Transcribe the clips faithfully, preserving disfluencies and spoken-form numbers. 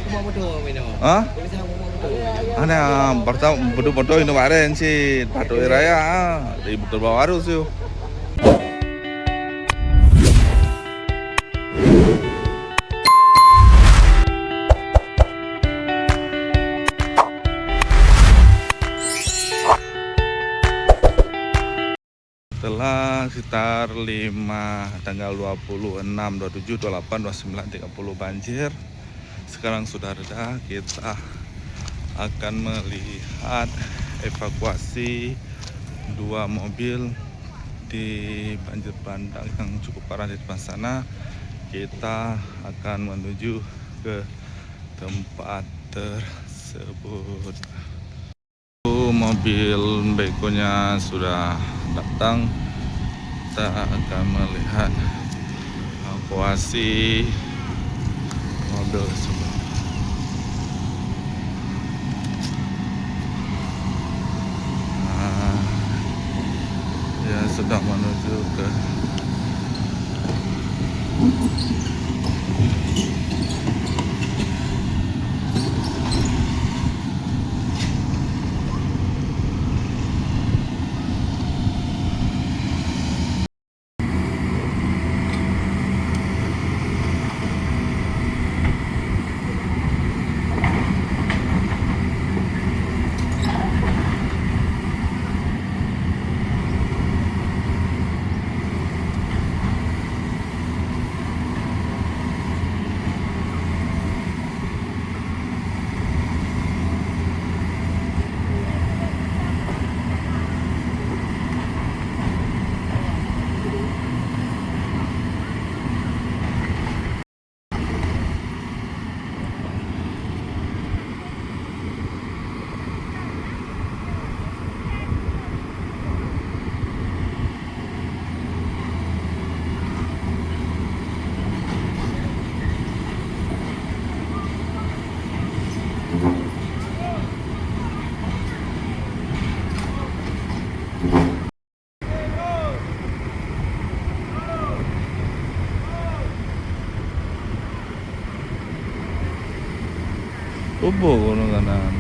Ha? Ana, pertama betul-betul ini bareng si patut raya, ha. Di betul baru tu. Setelah sekitar lima, tanggal dua puluh enam, dua tujuh, dua lapan, dua sembilan, tiga puluh banjir, sekarang sudah reda. Kita akan melihat evakuasi dua mobil di banjir bandang yang cukup parah di depan sana. Kita akan menuju ke tempat tersebut. Mobil backhoe-nya sudah datang. Kita akan melihat evakuasi mobil tersebut. Ah, dia sedang menuju ke Tuboh gunong kanan.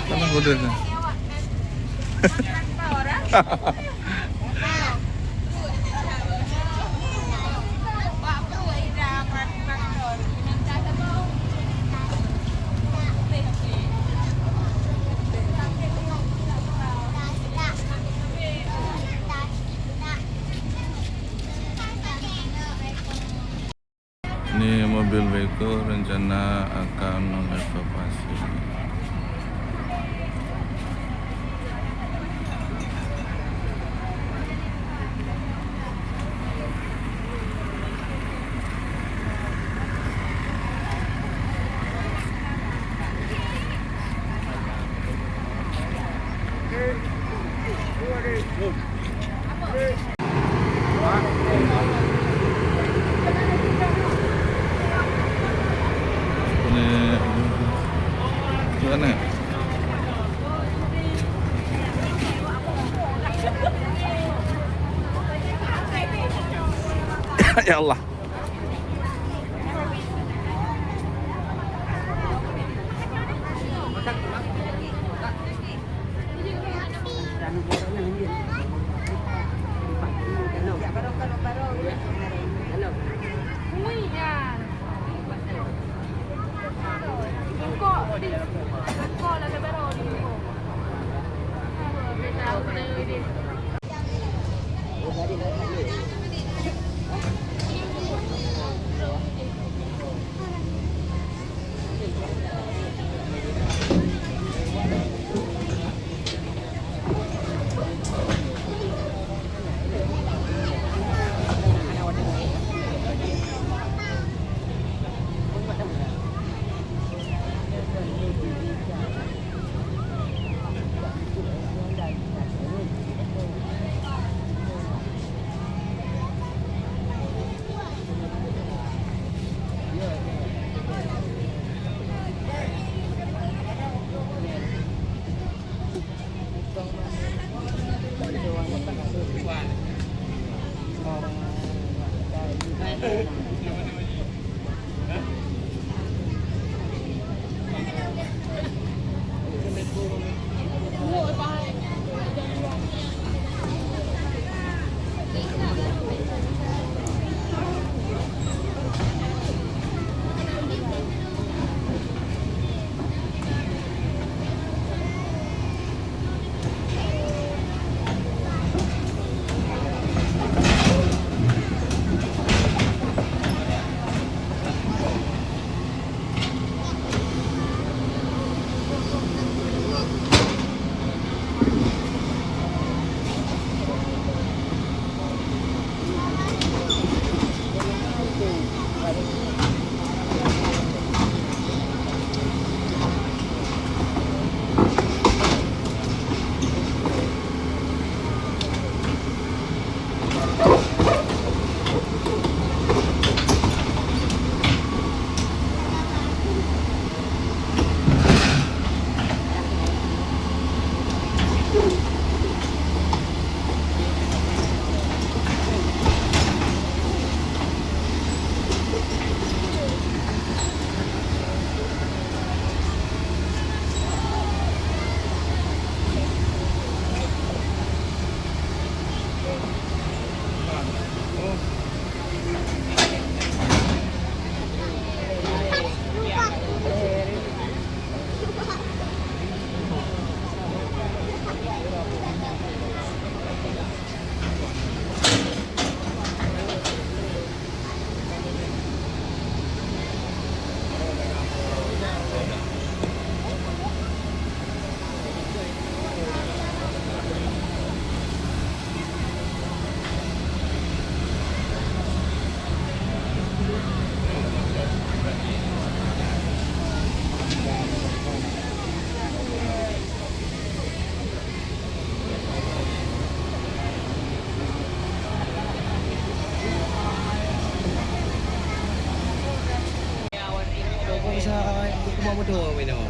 Panas bodoh tu. Ni mobil backhoe rencana akan mengevakuasi. Ni, ni mana? Ya Allah.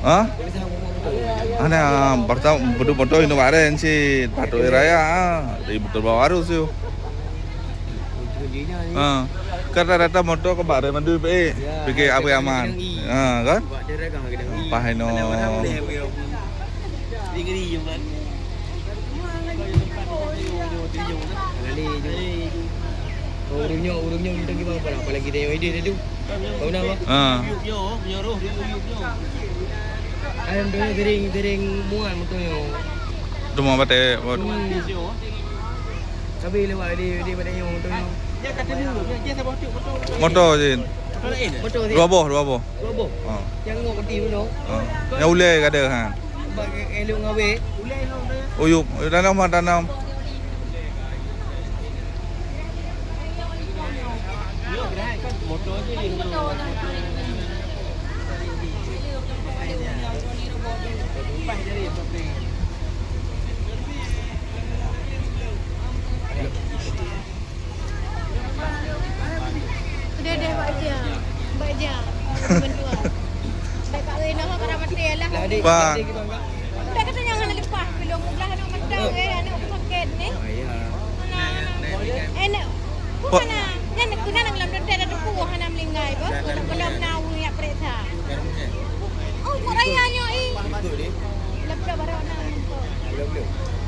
Ha? Ana, pertama betul-betul ini kemarin sih, patut raya, ha. Di betul baru sih. Ha. Kata-kata motor ke bare mandu pe. Fikir apa aman. Ha, kan? Pah ino. Ureueng nyoe, ureueng nyoe teuntang gimana pala, apalagi dia yang ideh tu. Kau nak apa? Ha. Ayam tu sering, sering muat motor nyoe. Tu mau batai, buat. Hmm. Tapi lewat dia, dia pada nyoe motor nyoe. Motor je. Motor je. Dua boh, dua boh. Dua boh. Ha. Yang ngok peti dulu. Ha. Yang ulai kada, ha. Bak elok ngawé. Uyup, uyup tanam, ha, tanam. Udah deh, Pak Jia. Pak Jia. Berdua. Dah Kak Rena mah para mati lah. Bang. Dah kata jangan lepas. Belum mudah anak mantap, eh, anak sakit ni. Mana, eh, nak, bukan nak. Nyan nak kena nak lam dada ada buah anak meninggal, bah. Kalau, kalau nak urus yak periksa. Oh, buat raya nyo, eh. Lepas baru nak.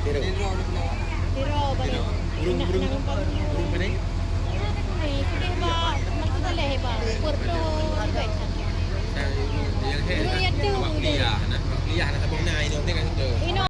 Tiro, baru. Nak, nak. Urung, urung. Ni, sedih, bah. Masa boleh, bah. Kurdo, lebih. Yang hebat. Urung yang tu, urung tu. Kuliah, nak kuliah, nak tabung na, ini, ini kan tu. Ino.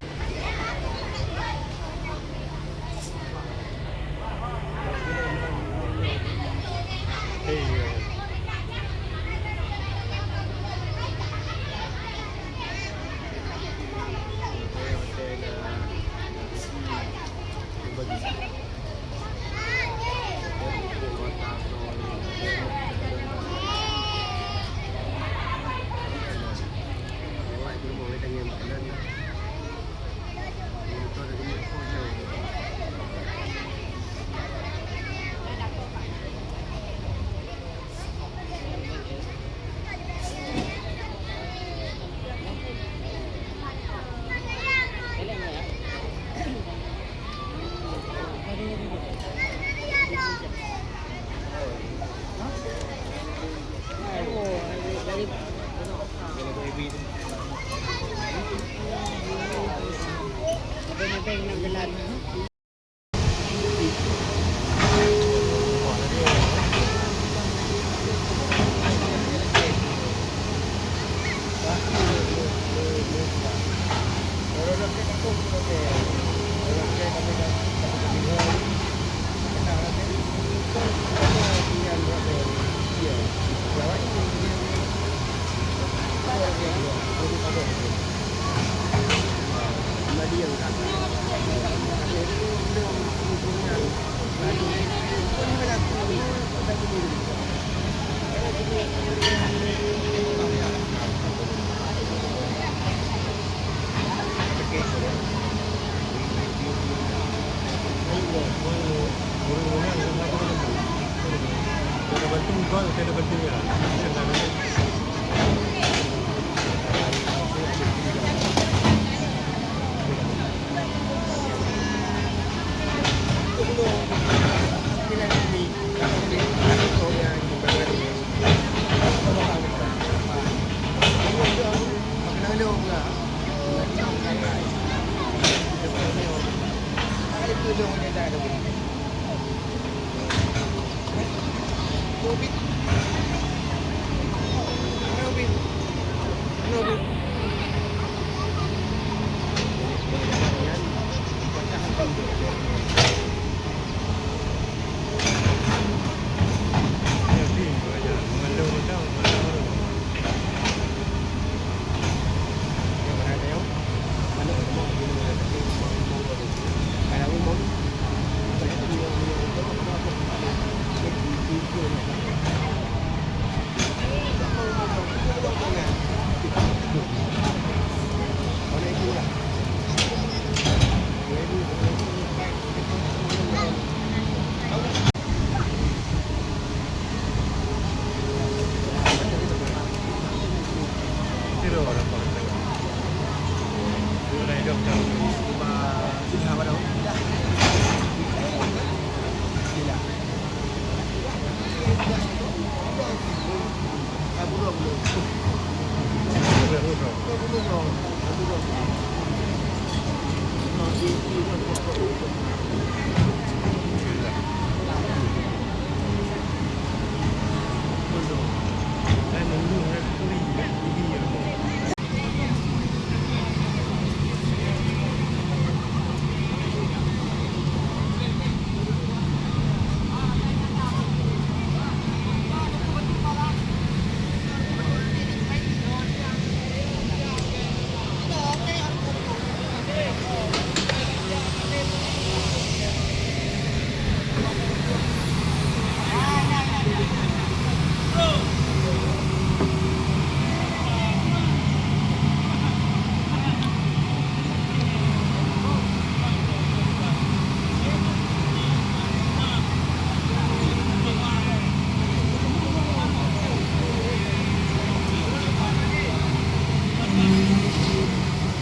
Bantu gol ke ada bantu ya.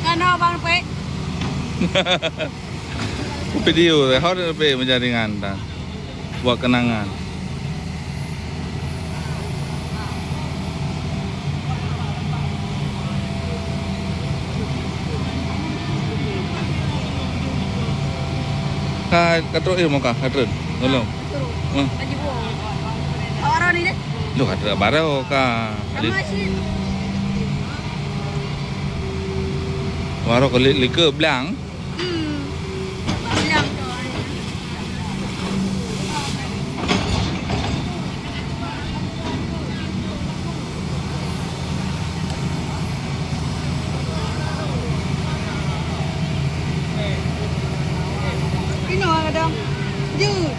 Kanoe Bang Pek. Video teh, hot tapi menjadi ngantan. Buat kenangan. Ka, ka trok ilmu ka, ka trok. Tolong. Hmm. Orang ni deh. Lu ka trok baru ka. Sama sih. Baru ke li-, like blang. Hmm. Bilang. Pinoh kadang. Jeuet.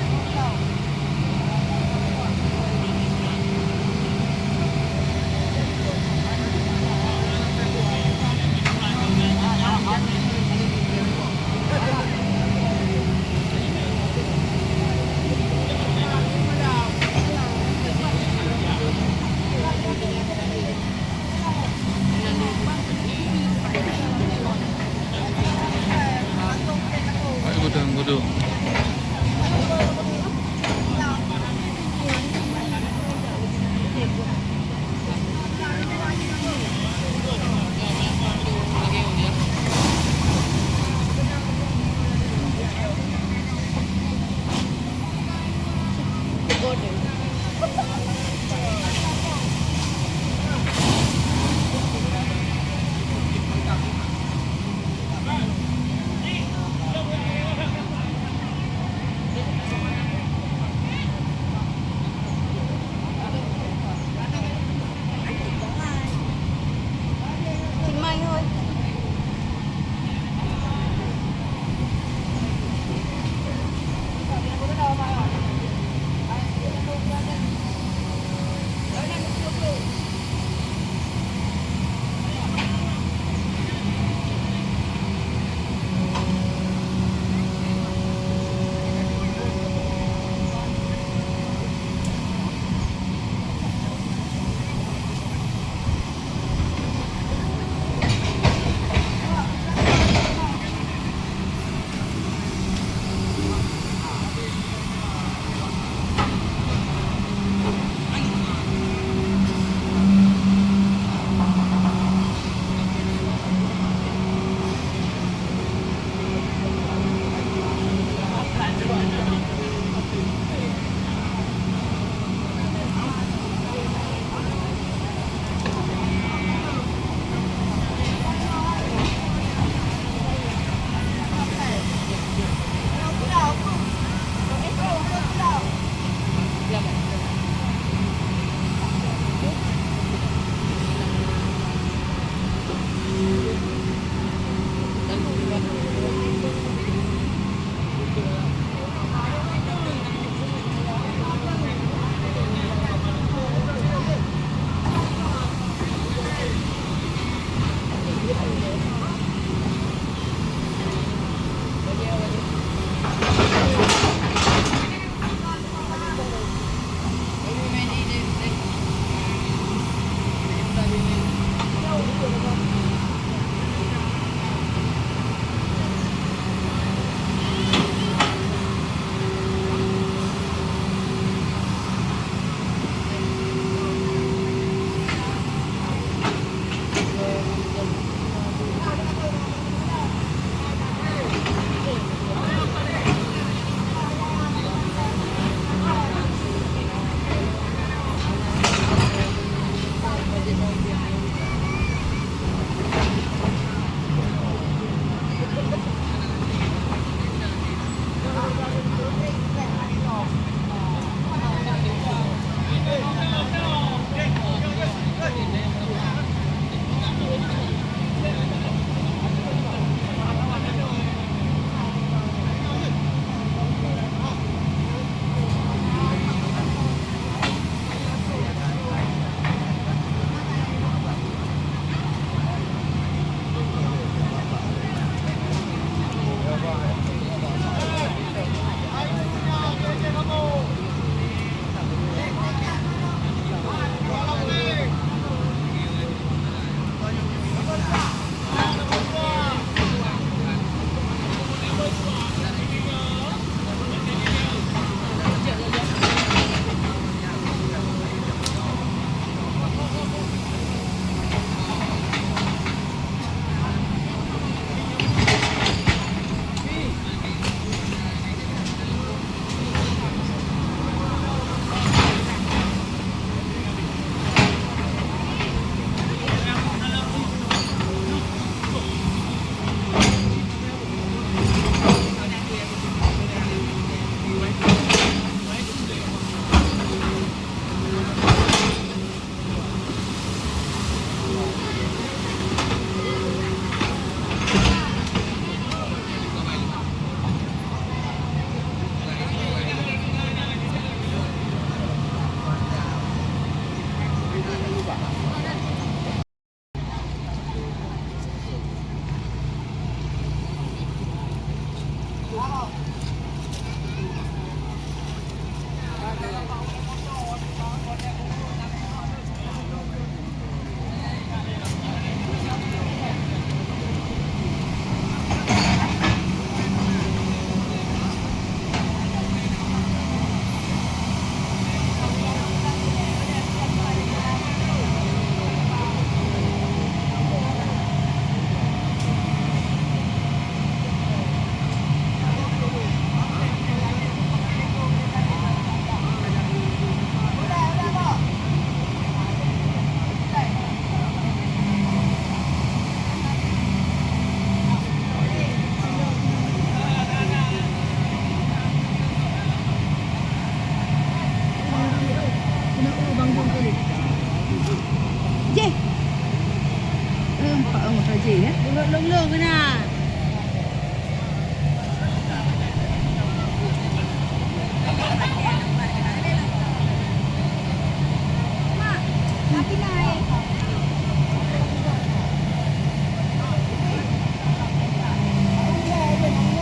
Bulut lôn-lôn keunan.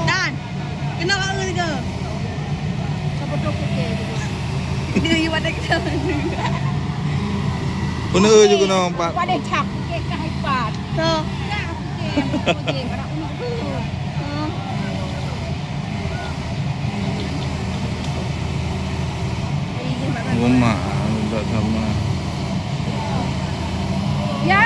Tan. Keunoe ka eu sigoe. Dia pada kita. Peue eu jih keunoe, Pak? Pada cap, kek ka hai pat. Toh. Nah, aku kek, aku kek, anak ulu tu. Toh. Rumah, tak sama. Ya.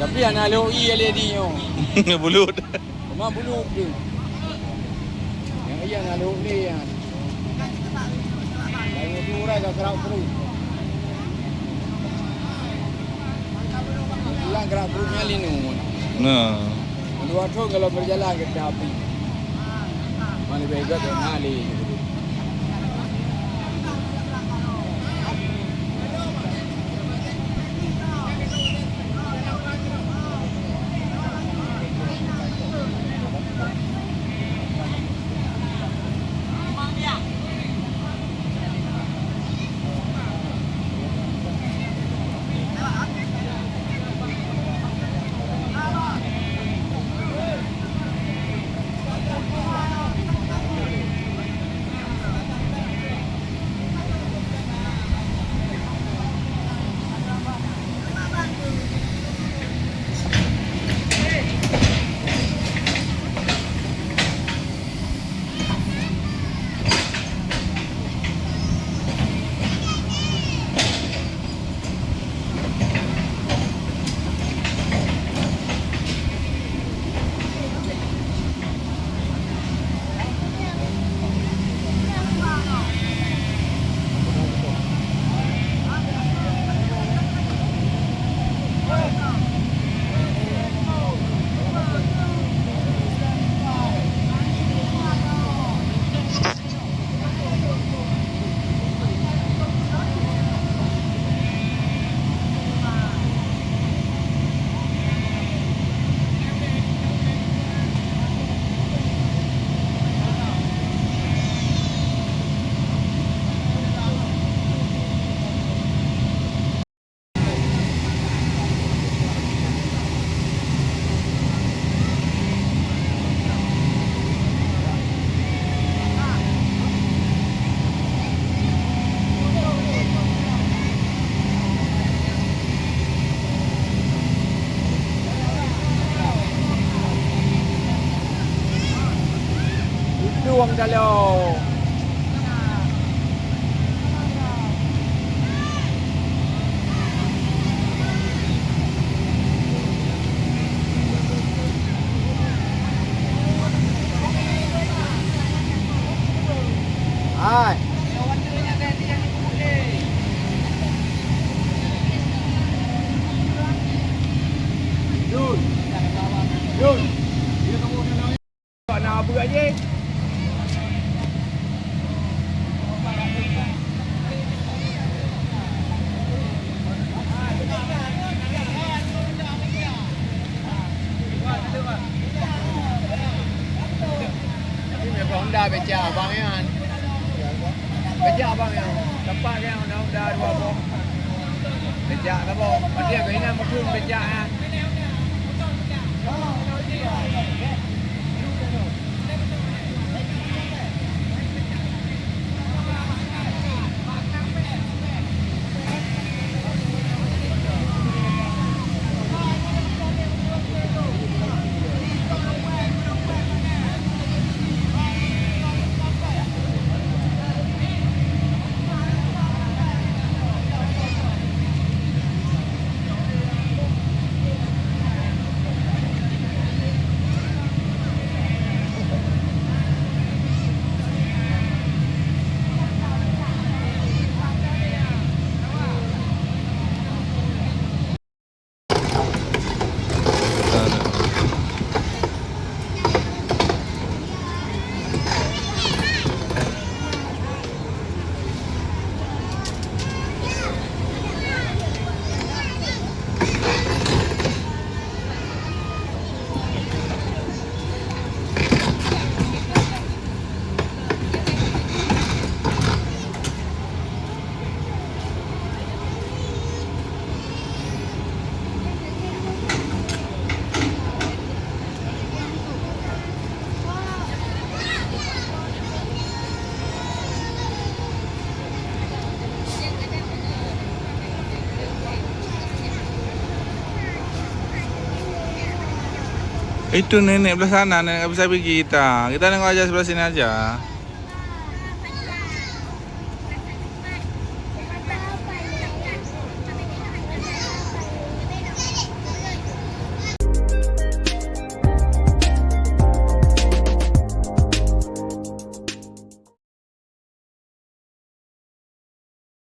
Tapi hana lhok ié lé di nyoe. Bulut. Cuma bulut tu. Nyang ié hana lhok lé nyan. Laén tu urai ka gerak brok. Ulang gerak brok nyan linu. Nah. Dua thon kalau berjalan kita api. Mana beda dengan lé. Tuang dalam. Hai. Yun. Yun. Na beuet jih. Honda becak abang nyan. Becak abang nyan. Tepat nyan Honda dua boh. Becak saboh. Pasti keuingat meukeun becak nyan. Itu nenek belah sana, nenek tak bisa pigi kita. Kita nengok aja sebelah sini aja.